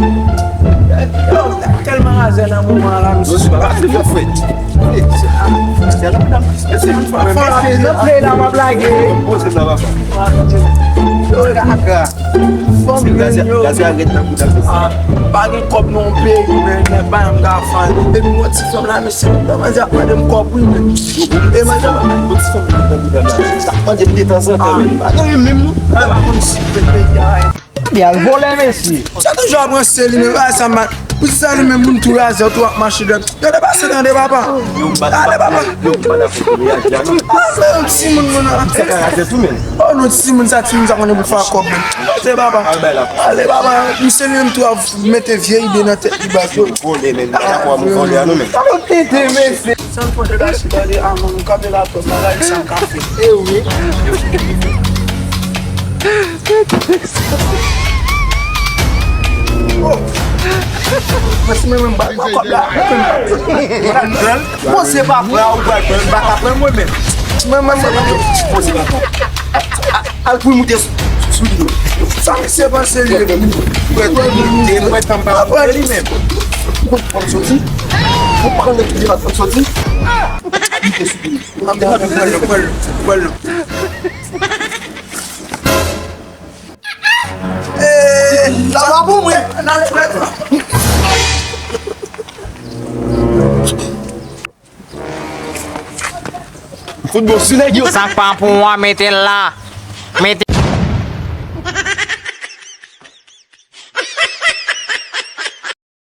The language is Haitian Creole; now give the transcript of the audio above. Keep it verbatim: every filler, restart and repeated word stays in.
Yo, tèlman razè nan moman la, misye. Yo, se pa fè fèt. Se la, se la, se la, se la, play la, m ap lage. Yo, kaka. Fòm gazè, yo. Gazè a ret nan bouda. Ah, pa gen kòb nan yon peyi, men, nèg pa janm ka fann. Depi m wè ti fanm la, mesye, manzè ap mande m kòb, wi, men. E manzè ap mande m ti fanm nan bouda la. Sa mande m detanzantan, men. Pa gen menm, non. Pa konn si peyi a. Li al vòlè, mesye. Sa toujou ap ranse li, men pa sa mal. Pou sa li menm moun tou razè, tou ap mache dèt. Yo depase tande papa. Ale papa. Yo pa dakò pou reyaji a non. Ah, men yon timoun moun an. Sa ka razè tou menm. Oh non, timoun sa, timoun sa konnen pou fè kòb menm. Se papa. Ale papa. Misye li menm tou ap mete vye ide nan tèt li baz yo. Vòlè menm, pa dakò pou vòlè a non menm. Sa yo tete mesye. San fò de la sitade a moun kanpe la tòm bagay sa kafe. E wi. Oh. Mwen si mwen menm ba mwen kòb la. Bon, se pa pran ou pral pran, m pa ka pran mwen menm. Mwen menm mwen poze la. Al pou moute sou li. Sa mesye panse li. Mwen tanm pa li menm. Ou konn soti? Ou pa konn ki bat soti? Moute sou li. Sa pa pou mwen. Fout bon sou nèg yo. Sa k pa pou mwen, mete l la. Mete